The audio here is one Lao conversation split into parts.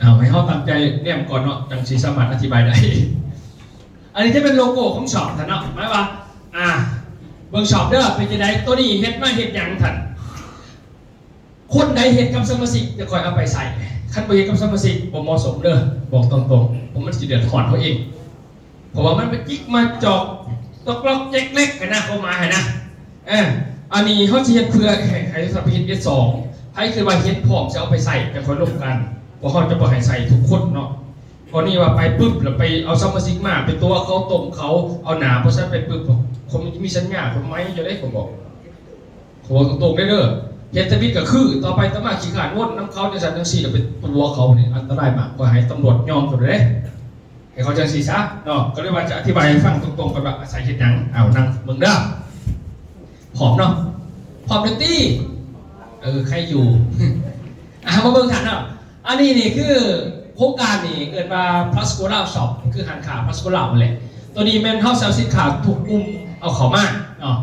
ເອົາ ໃຫ້ເຮົາຕັ້ງໃຈແນມກ່ອນເນາະ ຈັ່ງຊິສາມາດອະທິບາຍໄດ້. ອັນນີ້ຈະເປັນໂລໂກ້ຂອງຊອບທ່ານເນາະ ໝາຍວ່າ ອ່າ ເບິ່ງຊອບເດີ ເປັນຈັ່ງໃດ ໂຕນີ້ເຮັດມາເຮັດຫຍັງທ່ານ? ຄົນໃດເຮັດກັບສະມາຊິກ ຈະຄ່ອຍເອົາໄປໃຊ້ ຄັນບໍ່ເຮັດກັບສະມາຊິກ ບໍ່ເໝາະສົມເດີ ບອກຕົງໆ ເພາະມັນຊິເດືອດຮ້ອນເຮົາເອງ ເພາະວ່າມັນມາຈິກມາຈອກ ຕອກລັອກແຈກແລັກຫັ້ນນະ ຄວາມໝາຍຫັ້ນນະ. ເອີ ອັນນີ້ເຮົາຊິເຮັດເພື່ອໃຫ້ ໃຫ້ສຳເລັດເອັດສອງ ໃຜຄິດວ່າເຮັດພ້ອມ ຊິເອົາໄປໃຊ້ ຈະຄ່ອຍລົມກັນ ພວກເຮົາຈະບໍ່ໃຫ້ໃຊ້ທຸກຄົນເນາະ. ກໍນີ້ວ່າໄປປຶບ ແລ້ວໄປເອົາສະມາຊິກມາ ໄປຕົວະເຂົາ ຕົ້ມເຂົາ ເອົາໜ້າບໍລິສັດໄປປຶບ ຄົນມັນຈະມີສັນຍາ ຄົນໃໝ່ຢູ່ເດ້ ຂ້ອຍບອກ ຂ້ອຍບອກຕົງໆເດີ ເຮັດທຳອິດກໍຄື ຕໍ່ໄປຕໍ່ມາຂີ້ຄ້ານວົນນຳເຂົາ ຈັ່ງຊັ້ນຈັ່ງຊີ້ ແລ້ວໄປຕົວະເຂົານີ້ ອັນຕະລາຍມາກ ຂ້ອຍໃຫ້ຕຳຫຼວດຍອມເຂົາເດ້ ໃຫ້ເຂົາຈັ່ງຊີ້ຊະເນາະ. ກໍເລີຍວ່າຈະອະທິບາຍໃຫ້ຟັງຕົງໆກ່ອນວ່າອາໄສເຮັດຫຍັງ. ເອົາ ນັ່ງເບິ່ງເດີ ພ້ອມເນາະ ພ້ອມເດີຕິ ເອີ ໃຄຢູ່. ອ່າ ມາເບິ່ງທ່ານເນາະ ອັນນີ້ນີ້ຄືໂຄງການນີ້ເອີ້ນວ່າ Plus Go Loud Shop ຄືຮ້ານຄ້າ Plus Go Loud ນັ້ນແຫຼະ. ໂຕນີ້ແມ່ນເຮົາຊິເອົາສິນຄ້າທຸກກຸ່ມເອົາເຂົ້າມາເນາະ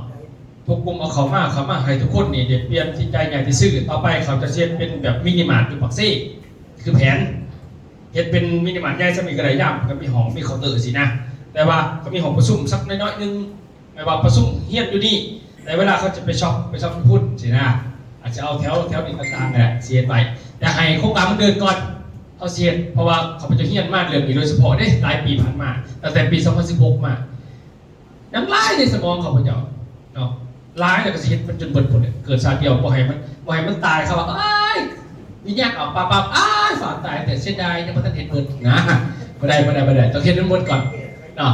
ທຸກກຸ່ມເອົາເຂົ້າມາ ເຂົ້າມາໃຫ້ທຸກຄົນນີ້ໄດ້ປ່ຽນທີ່ຈ່າຍງ່າຍທີ່ຊື້. ຕໍ່ໄປເຂົາຈະເຮັດເປັນແບບມິນິມາດຢູ່ປາກເຊ ຄືແຜນ ເຮັດເປັນມິນິມາດໃຫຍ່ສ່ຳນີ້ກໍໄດ້ ຍາມກໍມີຫ້ອງ ມີເຄົາເຕີຊີ້ນະ ແຕ່ວ່າກໍມີຫ້ອງປະຊຸມສັກໜ້ອຍໆໜຶ່ງ ແບບວ່າປະຊຸມຮຽນຢູ່ນີ້ ແຕ່ເວລາເຂົາຈະໄປຊັອບ ໄປຊັອບຢູ່ພຸ້ນຊີ້ນະ ອາດຈະເອົາແຖວ ແຖວນີ້ຕ່າງໆ ກໍໄດ້ ຊິເຮັດໄວ້ ແຕ່ໃຫ້ໂຄງການມັນເດີນກ່ອນ ເຮົາຊິເຮັດ ເພາະວ່າຂ້າພະເຈົ້າຮຽນມາເລື່ອງນີ້ໂດຍສະເພາະເດ້ ຫຼາຍປີຜ່ານມາ ຕັ້ງແຕ່ປີສອງພັນສິບຫົກມາ ຍັງຫຼາຍໃນສະໝອງຂ້າພະເຈົ້າເນາະ ຫຼາຍແລ້ວກໍຊິເຮັດມັນຈົນເບິດພຸ້ນແຫຼະ ເກີດຊາດດຽວ ບໍ່ໃຫ້ມັນ ບໍ່ໃຫ້ມັນຕາຍ ເຂົາວ່າ ໂອ້ຍ ວິນຍາກອອກປັບໆ ອ້າຍ ຝາກຕາຍ ແຕ່ເສຍດາຍ ຍັງບໍ່ທັນເຮັດເບິດນະ ບໍ່ໄດ້ ບໍ່ໄດ້ ບໍ່ໄດ້ ຕ້ອງເຮັດໃຫ້ໝົດກ່ອນເນາະ.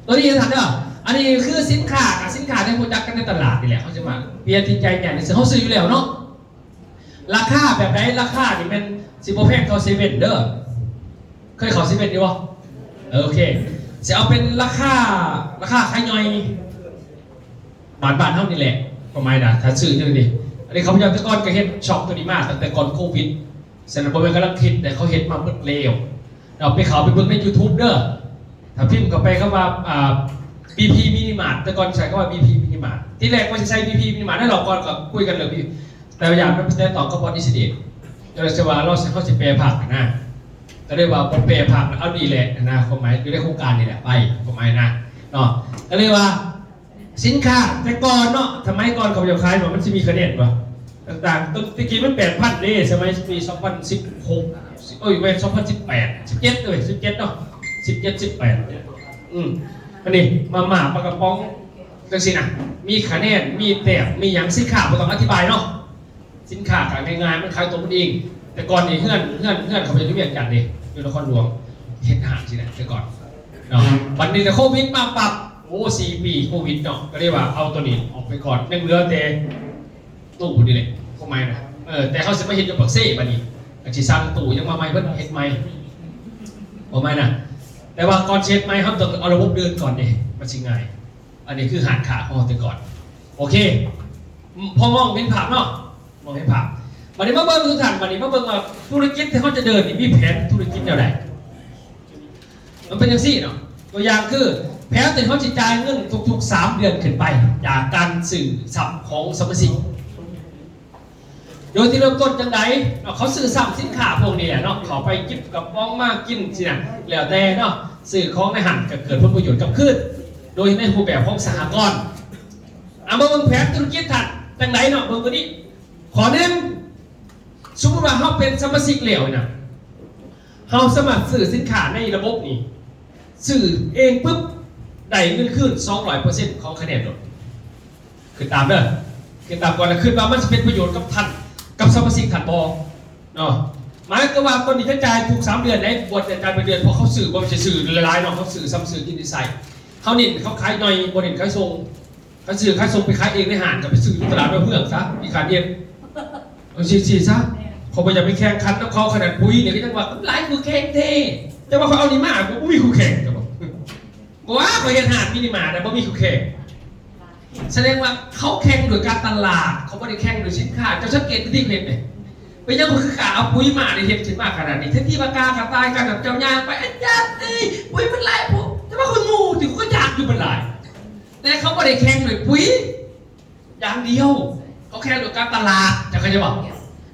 ໂຕນີ້ທ່ານເດີ ອັນນີ້ຄືສິນຄ້າ ສິນຄ້າທີ່ຮູ້ຈັກກັນໃນຕະຫຼາດນີ້ແຫຼະ ເຮົາຊິມາປ່ຽນທີ່ຈ່າຍງ່າຍ ເຮົາຊື້ຢູ່ແລ້ວເນາະ. ລາຄາແບບໃດ? ລາຄານີ້ແມ່ນຊິບໍ່ແພງເທົ່າເຊເວັ່ນເດີ. ເຄີຍເຂົ້າເຊເວັ່ນຢູ່ບໍ່? ເອີ ໂອເຄ ຊິເອົາເປັນລາຄາ ລາຄາຂາຍຍ່ອຍ ບ້ານ ບ້ານເຮົານີ້ແຫຼະ ປະມານນະ ຖ້າຊື້ຢູ່ນີ້. ອັນນີ້ຂ້າພະເຈົ້າແຕ່ກ່ອນກໍເຮັດຊັອບໂຕນີ້ມາຕັ້ງແຕ່ກ່ອນໂຄວິດ ສະນັ້ນບໍ່ແມ່ນກຳລັງຄິດ ແຕ່ເຂົາເຮັດມາໝົດແລ້ວ. ເຮົາໄປເຂົ້າໄປເບິ່ງໃນຢູທູບເດີ ຖ້າພິມເຂົ້າໄປຄຳວ່າ ອ່າ ບີພີມິນິມາດ ແຕ່ກ່ອນໃຊ້ຄຳວ່າບີພີມິນິມາດ ທີແລກວ່າຊິໃຊ້ບີພີມິນິມາດ ແລ້ວເຮົາກ່ອນກໍຄຸຍກັນເລື່ອງນີ້ ແຕ່ວ່າຢ້ານມັນໄປແຕະຕ້ອງກັບບ່ອນອິນຊິເດດ ກໍເລີຍຊິວ່າເຮົາ ເຮົາຊິແປພາກຫັ້ນນະ ກໍເລີຍວ່າບໍ່ແປພາກ ເອົານີ້ແຫຼະນະ ຄວາມໝາຍຢູ່ໃນໂຄງການນີ້ແຫຼະ ໄປ ຄວາມໝາຍນະເນາະ. ກໍເລີຍວ່າ ສິນຄ້າແຕ່ກ່ອນເນາະ ສະໄໝກ່ອນເຂົາເຈົ້າຂາຍເນາະ ມັນຊິມີຄະແນນບໍ່ ຕ່າງໆ ແຕ່ກີ້ມັນແປດພັນເດ້ ສະໄໝປີສອງພັນສິບຫົກ ໂອ້ຍ ແມ່ນ ສອງພັນສິບແປດ ສິບເຈັດ ເອີຍ ສິບເຈັດເນາະ ສິບເຈັດ ສິບແປດ ອືມ ອັນນີ້ມາມ່າ ປາກະປ໋ອງ ຈັ່ງຊີ້ນະ ມີຄະແນນ ມີແຕ້ມ ມີຫຍັງ ສິນຄ້າບໍ່ຕ້ອງອະທິບາຍເນາະ ສິນຄ້າຂາຍງ່າຍໆ ມັນຂາຍຕົວມັນເອງ. ແຕ່ກ່ອນນີ້ເຮືອນ ເຮືອນ ເຮືອນຂ້າພະເຈົ້າຢູ່ວຽງຈັນເດ້ ຢູ່ນະຄອນຫຼວງ ເຮັດຮ້ານຊີ້ນະ ແຕ່ກ່ອນເນາະ. ບັດນີ້ລະໂຄວິດມາປັບ ໂອ້ ສີ່ປີໂຄວິດເນາະ ກໍເລີຍວ່າເອົາໂຕນີ້ອອກໄປກ່ອນ ຍັງເຫຼືອແຕ່ຕູ້ນີ້ແຫຼະ ຄວາມໝາຍນະ ເອີ ແຕ່ເຮົາຊິມາເຮັດຢູ່ປາກເຊບັດນີ້ ກໍຊິສັ່ງຕູ້ຫຍັງມາໃໝ່ເບິດ ເຮັດໃໝ່ ຄວາມໝາຍນະ. ແຕ່ວ່າກ່ອນຊິເຮັດໃໝ່ ເຮົາຕ້ອງເອົາລະບົບເດີນກ່ອນເດ້ ມັນຊິງ່າຍ. ອັນນີ້ຄືຮ້ານຄ້າຂອງເຮົາແຕ່ກ່ອນ ໂອເຄ ພໍມອງເຫັນພາບເນາະ ມອງເຫັນພາບ. ບັດນີ້ມາເບິ່ງທຸກທ່ານ ບັດນີ້ມາເບິ່ງວ່າທຸລະກິດທີ່ເຮົາຈະເດີນນີ້ ມີແຜນທຸລະກິດແນວໃດ? ມັນເປັນຈັ່ງຊີ້ເນາະ ຕົວຢ່າງຄືແຜນທີ່ເຮົາຊິຈ່າຍເງິນທຸກໆສາມເດືອນຂຶ້ນໄປ ຈາກການຊື້ຊ້ຳຂອງສະມາຊິກ ໂດຍທີ່ເລີ່ມຕົ້ນຈັ່ງໃດເນາະ ເຂົາຊື້ຊ້ຳສິນຄ້າພວກນີ້ແຫຼະເນາະ ເຂົ້າໄປຈິບກະປ໋ອງມາກິນຊີ້ນະ ແລ້ວແຕ່ເນາະ ຊື້ຂອງໃນຮ້ານກໍເກີດຜົນປະໂຫຍດກັບຄືນ ໂດຍໃນຮູບແບບຂອງສະຫະກອນ. ເອົາມາເບິ່ງແຜນທຸລະກິດທ່ານ ຈັ່ງໃດເນາະ ເບິ່ງຕົວນີ້ ຂໍ້ໜຶ່ງ ສົມມຸດວ່າເຮົາເປັນສະມາຊິກແລ້ວນະ ເຮົາສາມາດຊື້ສິນຄ້າໃນລະບົບນີ້ ຊື້ເອງປຶບ ໄດ້ເງິນຄືນສອງຮ້ອຍເປີເຊັນຂອງຄະແນນໂລດ. ຄິດຕາມເດີ ຄິດຕາມກ່ອນ ແລ້ວຄິດວ່າມັນຊິເປັນປະໂຫຍດກັບທ່ານ ກັບສະມາຊິກທ່ານບໍ່ເນາະ. ໝາຍຄວາມວ່າຕອນນີ້ຈະຈ່າຍທຸກສາມເດືອນໃດ໋ ບໍ່ໄດ້ຈ່າຍເປັນເດືອນ ເພາະເຂົາຊື້ບໍ່ແມ່ນຊິຊື້ຫຼາຍໆເນາະ ເຂົາຊື້ຊ້ຳຊື້ກິນໄດ້ໃຊ້ ເຂົາເນັ້ນເຂົາຂາຍຍ່ອຍ ບໍ່ເນັ້ນຂາຍສົ່ງ. ຄັນຊື້ຂາຍສົ່ງໄປຂາຍເອງໃນຮ້ານ ກໍໄປຊື້ຢູ່ຕະຫຼາດດາວເຮືອງຊະ ຂີ້ຄ້ານເຮັດ ເອົາຊີ້ໆຊະ. ເຂົາບໍ່ຢາກໄປແຂ່ງຂັນນຳເຂົາ ຂະໜາດປຸ໋ຍນີ້ກໍຍັງວ່າຫຼາຍຄູ່ແຂ່ງແທ້ ແຕ່ວ່າຂ້ອຍເອົານີ້ມາ ບໍ່ມີຄູ່ແຂ່ງ ກໍບອກ ບໍ່ວ່າຂ້ອຍເຮັດຮ້ານມິນິມາດ ແຕ່ບໍ່ມີຄູ່ແຂ່ງ ສະແດງວ່າເຂົາແຂ່ງດ້ວຍການຕະຫຼາດ ເຂົາບໍ່ໄດ້ແຂ່ງດ້ວຍສິນຄ້າ. ເຈົ້າສັງເກດວິທີເຮັດເດ້ ເປັນຫຍັງຂ້ອຍຄືກ້າເອົາປຸ໋ຍມາໄດ້ເຮັດຂຶ້ນມາຂະໜາດນີ້ ແທນທີ່ວ່າກ້າກະຕ່າຍ ກ້ານຳເຈົ້າຍ່າງໄປ ອາຈານເອີຍ ປຸ໋ຍມັນຫຼາຍໂພດ ແຕ່ວ່າຂ້ອຍໂງ່ ທີ່ຂ້ອຍຢາກຢູ່ມັນຫຼາຍ. ແຕ່ເຂົາບໍ່ໄດ້ແຂ່ງດ້ວຍປຸ໋ຍຢ່າງດຽວ ເຂົາແຂ່ງດ້ວຍການຕະຫຼາດ ເຈົ້າເຂົ້າໃຈບໍ່?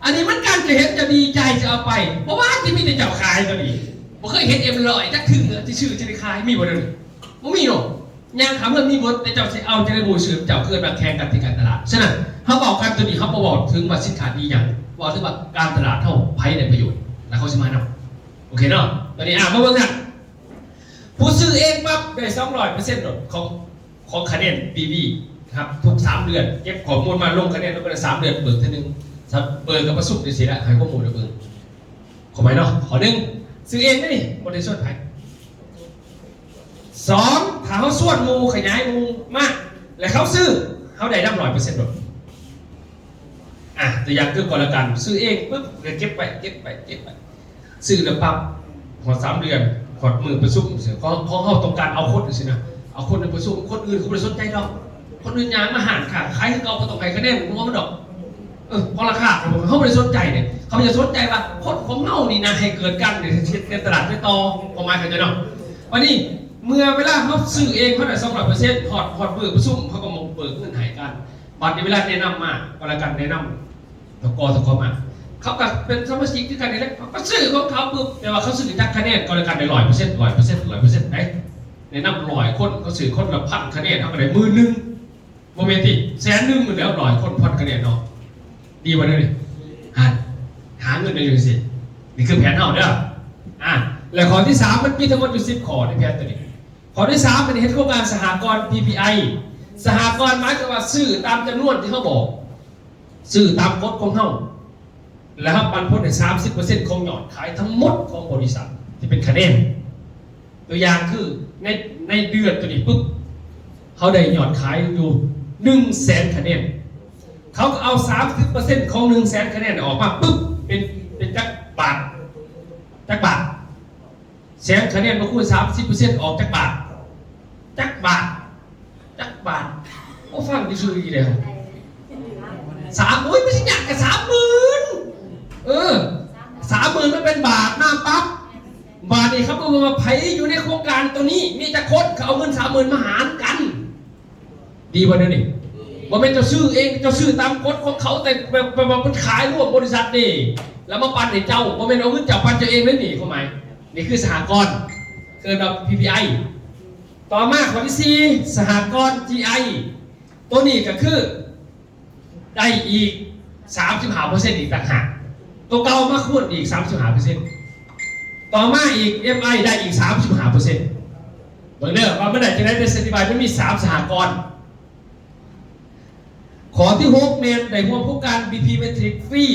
ອັນນີ້ມັນການຈະເຮັດຈະດີໃຈຈະເອົາໄປ ບໍ່ວ່າຊິມີແຕ່ເຈົ້າຂາຍຕົວນີ້ ບໍ່ເຄີຍເຫັນເອັມຮ້ອຍຈັກເທື່ອທີ່ຊື້ຈະໄດ້ຂາຍ ມີບໍ່ເດີ? ບໍ່ມີເນາະ. ຍ່າງຂ້າມເຮືອນມີໝົດ ແຕ່ເຈົ້າຊິເອົາຈະໄດ້ບໍ່ຊື້ ເຈົ້າເກີດມາແຂ່ງກັນທີ່ການຕະຫຼາດ. ສະນັ້ນ ເຮົາເວົ້າກັນຕົວນີ້ ເຮົາບໍ່ເວົ້າເຖິງວ່າສິນຄ້າດີຫຍັງ ເວົ້າເຖິງວ່າການຕະຫຼາດເຮົາໃຜໄດ້ປະໂຫຍດ ແລ້ວເຂົາຊິມານຳ. ໂອເຄເນາະ ຕົວນີ້ ອ່າ ມາເບິ່ງກັນ ຜູ້ຊື້ເອງປັບໄດ້ສອງຮ້ອຍເປີເຊັນໂລດ ຂອງ ຂອງຄະແນນ ພີ ວີ ນະຄັບ ທຸກສາມເດືອນ ເກັບຂໍ້ມູນມາລົງຄະແນນ ແລ້ວກໍໄດ້ສາມເດືອນເບີກເທື່ອໜຶ່ງ ເບີກກັບປະຊຸມຈັ່ງຊີ້ລະ ໃຫ້ຂໍ້ມູນໄດ້ເບິ່ງ. ຂໍ້ໝາຍເນາະ ຂໍ້ໜຶ່ງ ຊື້ເອງເດ້ນີ້ ບໍ່ໄດ້ຊວນໃຜ. ສອງ ຖ້າເຮົາຊວນໝູ່ ຂະຫຍາຍໝູ່ມາ ແລ້ວເຂົາຊື້ ເຮົາໄດ້ນຳຮ້ອຍເປີເຊັນໂລດ. ອ່ະ ຕົວຢ່າງຄືກໍລະກັນ ຊື້ເອງປຶບ ກໍເກັບໄວ້ ເກັບໄວ້ ເກັບໄວ້ ຊື້ແລ້ວປັບ ຮອດສາມເດືອນ ຮອດມື້ປະຊຸມ ຂອງ ຂອງເຮົາຕ້ອງການເອົາຄົນຈັ່ງຊີ້ນະ ເອົາຄົນໄປປະຊຸມ ຄົນອື່ນເຂົາບໍ່ໄດ້ສົນໃຈດອກ ຄົນອື່ນຍ່າງມາຮ້ານຄ້າຂາຍຄືເກົ່າ ບໍ່ຕ້ອງໃຫ້ຄະແນນ ບໍ່ເອົາມັນດອກ. ເອີ ເພາະລາຄາ ເຂົາບໍ່ໄດ້ສົນໃຈເດ້ ເຂົາຢາກສົນໃຈວ່າຄົນຂອງເຮົານີ້ນະ ໃຫ້ເກີດການເຮັດຕະຫຼາດໄປຕໍ່ ຄວາມໝາຍເຂົ້າໃຈເນາະ. ບັດນີ້ເມື່ອເວລາເຮົາຊື້ເອງ ເຮົາໄດ້ສອງຮ້ອຍເປີເຊັນ ຮອດ ຮອດມື້ປະຊຸມ ເຮົາກໍມາເບີກເງິນໃຫ້ກັນ. ບັດນີ້ເວລາແນະນຳມາ ກໍລະກັນແນະນຳ ແລ້ວກໍ ແລ້ວກໍມາ ເຂົາກໍເປັນສະມາຊິກຄືກັນນີ້ແຫຼະ ເຂົາກໍຊື້ຂອງເຂົາປຶບ ແຕ່ວ່າເຂົາຊື້ຈາກຄະແນນ ກໍລະກັນໄດ້ຮ້ອຍເປີເຊັນ ຮ້ອຍເປີເຊັນ ຮ້ອຍເປີເຊັນໄດ໋. ແນະນຳຮ້ອຍຄົນ ເຂົາຊື້ຄົນລະພັນຄະແນນ ເຮົາກໍໄດ້ໝື່ນໜຶ່ງ ບໍ່ແມ່ນຕິ ແສນໜຶ່ງໝົດແລ້ວ ຮ້ອຍຄົນພັນຄະແນນເນາະ ດີບໍ່ເດນີ້? ຫາ ຫາເງິນໄດ້ຈັ່ງຊີ້ ນີ້ຄືແຜນເຮົາເດີ. ອ່າ ແລະ ຂໍ້ທີສາມ ມັນມີທັງໝົດຢູ່ສິບຂໍ້ໃນແຜນໂຕນີ້. ຂໍ້ທີສາມ ມັນເຮັດໂຄງການສະຫະກອນ ພີ ພີ ໄອ ສະຫະກອນໝາຍຄວາມວ່າຊື້ຕາມຈຳນວນທີ່ເຮົາບອກ ຊື້ຕາມກົດຂອງເຮົາ ແລ້ວເຮົາປັນຜົນໃຫ້ສາມສິບເປີເຊັນຂອງຍອດຂາຍທັງໝົດຂອງບໍລິສັດທີ່ເປັນຄະແນນ. ຕົວຢ່າງຄືໃນ ໃນເດືອນໂຕນີ້ປຶບ ເຮົາໄດ້ຍອດຂາຍຢູ່ໜຶ່ງແສນຄະແນນ ເຂົາກໍເອົາສາມສິບເປີເຊັນຂອງໜຶ່ງແສນຄະແນນອອກມາປຶບ ເປັນ ເປັນຈັກບາດ? ຈັກບາດ? ແສນຄະແນນມາຄູນສາມສິບເປີເຊັນອອກຈັກບາດ? ຈັກບາດ? ຈັກບາດ? ໂອ້ ຟັງຊື່ໆອີກແລ້ວ ສາມ ໂອ້ຍ ມັນຊິຍາກກະສາມໝື່ນ ເອີ ສາມໝື່ນມັນເປັນບາດນຳປັບ. ບາດນີ້ເຂົາເບິ່ງວ່າໃຜຢູ່ໃນໂຄງການໂຕນີ້ ມີຈັກຄົນ ເຂົາເອົາເງິນສາມໝື່ນມາຫານກັນ. ດີບໍ່ແນວນີ້? ບໍ່ແມ່ນເຈົ້າຊື້ເອງ ເຈົ້າຊື້ຕາມກົດຂອງເຂົາ ແຕ່ແບບ ແບບວ່າເພິ່ນຂາຍລວມບໍລິສັດເດ້ ແລ້ວມາປັນໃຫ້ເຈົ້າ ບໍ່ແມ່ນເອົາເງິນເຈົ້າປັນເຈົ້າເອງເດ້ນີ້ ຄວາມໝາຍ ນີ້ຄືສະຫະກອນ ເອີ້ນວ່າ ພີ ພີ ໄອ. ຕໍ່ມາຂໍ້ທີສີ່ ສະຫະກອນ ຈີ ໄອ ໂຕນີ້ກໍຄືໄດ້ອີກສາມສິບຫ້າເປີເຊັນອີກຕ່າງຫາກ ໂຕເກົ່າມາຄູນອີກສາມສິບຫ້າເປີເຊັນ ຕໍ່ມາອີກ ເອັມ ໄອ ໄດ້ອີກສາມສິບຫ້າເປີເຊັນ. ເບິ່ງເດີວ່າມັນໄດ້ຈັ່ງໃດ ແຕ່ສະຕິບາຍມັນມີສາມສະຫະກອນ. ຂໍ້ທີຫົກ ແມ່ນໄດ້ຮ່ວມໂຄງການ ບີ ພີ ແມັດຣິກ ຟຣີ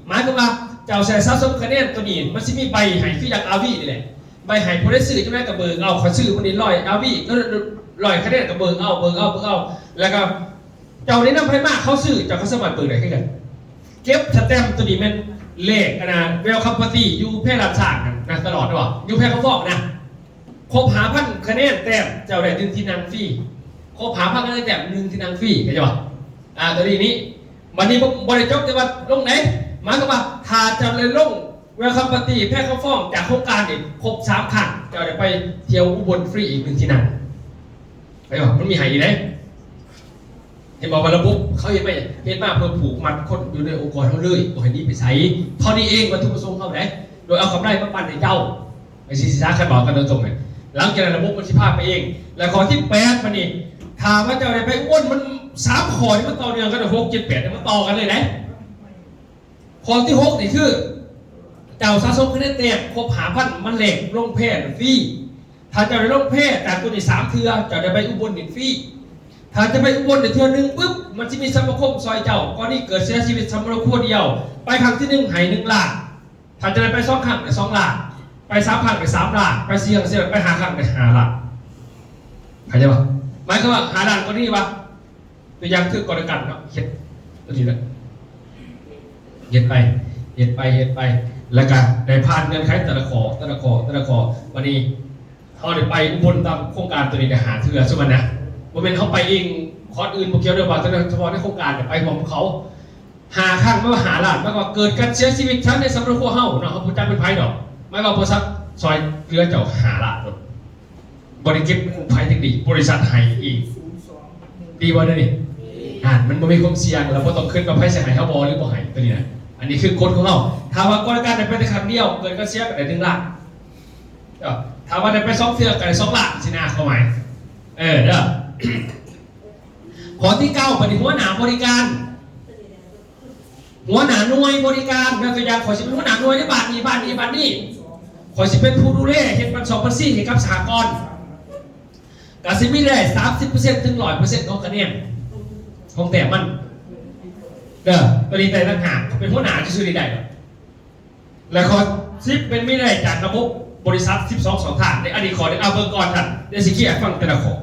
ໝາຍຄວາມວ່າເຈົ້າໃຊ້ສະສົມຄະແນນໂຕນີ້ ມັນຊິມີໃບໃຫ້ ຄືຢ່າງ ອາ ວີ ນີ້ແຫຼະ ໃບໃຫ້ຜູ້ໃດຊື້ຈັ່ງໃດກໍເບີກເອົາ ຂ້ອຍຊື້ມື້ນີ້ຮ້ອຍ ອາ ວີ ຮ້ອຍຄະແນນກໍເບີກເອົາ ເບີກເອົາ ເບີກເອົາ ແລ້ວກໍເຈົ້າແນະນຳໃຜມາ ເຂົາຊື້ ເຈົ້າກໍສາມາດເບີກໄດ້ຄືກັນ. ເກັບສະແຕັມໂຕນີ້ແມ່ນແລກອັນນ່າ ເວວຄັມປາຕີ້ ຢູ່ແພລ້ານຊ້າງນັ້ນນະ ຕະຫຼອດເນາະ ຢູ່ແພເຂົາຟອງນະ ຄົບຫ້າພັນຄະແນນແຕ້ມ ເຈົ້າໄດ້ໜຶ່ງທີ່ນັ່ງຟຣີ ຄົບຫ້າພັນຄະແນນແຕ້ມ ໜຶ່ງທີ່ນັ່ງຟຣີ ເຂົ້າໃຈບໍ່? ອ່າ ຕົວນີ້ນີ້ ບັດນີ້ບໍ່ ບໍ່ໄດ້ຈົບແຕ່ວ່າລົງໃດ ໝາຍຄວາມວ່າຖ້າເຈົ້າໄດ້ລົງ ເວວຄັມປາຕີ້ ແພເຂົາຟອງ ຈາກໂຄງການນີ້ຄົບສາມຄັ້ງ ເຈົ້າໄດ້ໄປທ່ຽວອຸບົນຟຣີອີກໜຶ່ງທີ່ນັ່ງ ເຂົ້າໃຈບໍ່? ມັນມີໃຫ້ອີກເດ້. ເຫັນບໍ່ວ່າລະບົບເຂົາເຮັດໄປ ເຮັດມາເພື່ອຜູກມັດຄົນຢູ່ໃນອົງກອນເຮົາເລີຍ ບໍ່ໃຫ້ໜີໄປໃສ. ເທົ່ານີ້ເອງວັດຖຸປະສົງເຮົາເດ້ ໂດຍເອົາກຳໄລມາປັນໃຫ້ເຈົ້າ ໄປຊິສຶກສາຄັນບອກກັນຕົງໆ ຫຼັງຈາກນັ້ນລະບົບມັນຊິພາໄປເອງ. ແລະ ຂໍ້ທີແປດ ບັດນີ້ ຖ້າວ່າເຈົ້າໄດ້ໄປອຸບົນ ມັນສາມຂໍ້ນີ້ມັນຕໍ່ເນື່ອງກັນ ຫົກ ເຈັດ ແປດ ມັນຕໍ່ກັນເລີຍເດ້. ຂໍ້ທີຫົກນີ້ຄື ເຈົ້າສະສົມຄະແນນແຕ້ມຄົບຫ້າພັນ ມັນແລກລົງແພນຟຣີ. ຖ້າເຈົ້າໄດ້ລົງແພຈາກໂຕນີ້ສາມເທື່ອ ເຈົ້າໄດ້ໄປອຸບົນນີ້ຟຣີ. ຖ້າຈະໄປອຸບົນໄດ້ເທື່ອໜຶ່ງປຶບ ມັນຊິມີສະມາຄົມຊ່ອຍເຈົ້າ ກໍລະນີເກີດເສຍຊີວິດສຳລັບຄົວດຽວ ໄປຄັ້ງທີໜຶ່ງໃຫ້ໜຶ່ງລ້ານ ຖ້າເຈົ້າໄດ້ໄປສອງຄັ້ງໄດ້ສອງລ້ານ ໄປສາມຄັ້ງໄດ້ສາມລ້ານ ໄປສີ່ຄັ້ງໄດ້ສີ່ລ້ານ ໄປຫ້າຄັ້ງໄດ້ຫ້າລ້ານ ເຂົ້າໃຈບໍ່? ໝາຍຄວາມວ່າຫ້າລ້ານກໍດີວ່າ ຕົວຢ່າງຄືກໍລະກັນເນາະ ເຮັດຕົວນີ້ແຫຼະ ເຮັດໄປ ເຮັດໄປ ເຮັດໄປ ແລ້ວກະໄດ້ຜ່ານເງື່ອນໄຂແຕ່ລະຂໍ້ ແຕ່ລະຂໍ້ ແຕ່ລະຂໍ້ ບັດນີ້ເຮົາໄດ້ໄປອຸບົນຕາມໂຄງການຕົວນີ້ໄດ້ຫ້າເທື່ອ ສົມມຸດນະ ບໍ່ແມ່ນເຮົາໄປເອງຄອດອື່ນບໍ່ກ່ຽວເດີ ວ່າແຕ່ສະເພາະໃນໂຄງການໄປຮ່ວມກັບເຂົາ ຫ້າຄັ້ງ ແມ່ນວ່າຫ້າລ້ານ ແມ່ນວ່າເກີດການເສຍຊີວິດຊະໃນສຳລັບຄົວເຮົາເນາະ ເຮົາບໍ່ຈັກເປັນໃຜດອກ ໝາຍວ່າບໍລິສັດຊ່ອຍເຫຼືອເຈົ້າຫ້າລ້ານໂລດ ບໍ່ໄດ້ເກັບກູ້ໄພຈັ່ງດີ ບໍລິສັດໃຫ້ອີກ ດີບໍ່ເດນີ້? ອ່າ ມັນບໍ່ມີຄວາມສ່ຽງ ແລ້ວບໍ່ຕ້ອງຄິດວ່າໃຜຊິໃຫ້ເຮົາບໍ່ ຫຼືບໍ່ໃຫ້ ຕົວນີ້ນະ ອັນນີ້ຄືກົດຂອງເຮົາ. ຖ້າວ່າກວດກາໄດ້ໄປແຕ່ຄັ້ງດຽວ ເກີນກະເສຍກໍໄດ້ໜຶ່ງລ້ານ. ເອີ ຖ້າວ່າໄດ້ໄປສອງເທື່ອກໍໄດ້ສອງລ້ານ ຊີ້ນະ ຄວາມໝາຍ. ເອີ ເດີ. ຂໍ້ທີເກົ້າ ບັດນີ້ຫົວໜ້າບໍລິການ ຫົວໜ້າໜ່ວຍບໍລິການ. ຍົກຕົວຢ່າງ ຂ້ອຍຊິເປັນຫົວໜ້າໜ່ວຍໃນບ້ານນີ້ ບ້ານນີ້ ບ້ານນີ້. ຂ້ອຍຊິເປັນຜູ້ດູແລເຮັດບັນຊອກບັນຊີໃຫ້ກັບສະຫະກອນ. ກະຊິມີໄດ້ສາມສິບເປີເຊັນ ເຖິງຮ້ອຍເປີເຊັນຂອງຄະແນນ ຂອງແຕ້ມມັນ. ເດີ ຕົວນີ້ໄດ້ຕ່າງຫາກ ເປັນຫົວໜ້າຊື່ໆນີ້ໄດ້ດອກ. ແລະ ຂໍ້ສິບ ເປັນມີລາຍໄດ້ຈາກລະບົບບໍລິສັດສິບສອງຊ່ອງທາງ. ເດ ອັນນີ້ຂໍ້ໜຶ່ງ ເອົາເບິ່ງກ່ອນທ່ານ ດຽວຊິເຄຍໃຫ້ຟັງແຕ່ລະຂໍ້.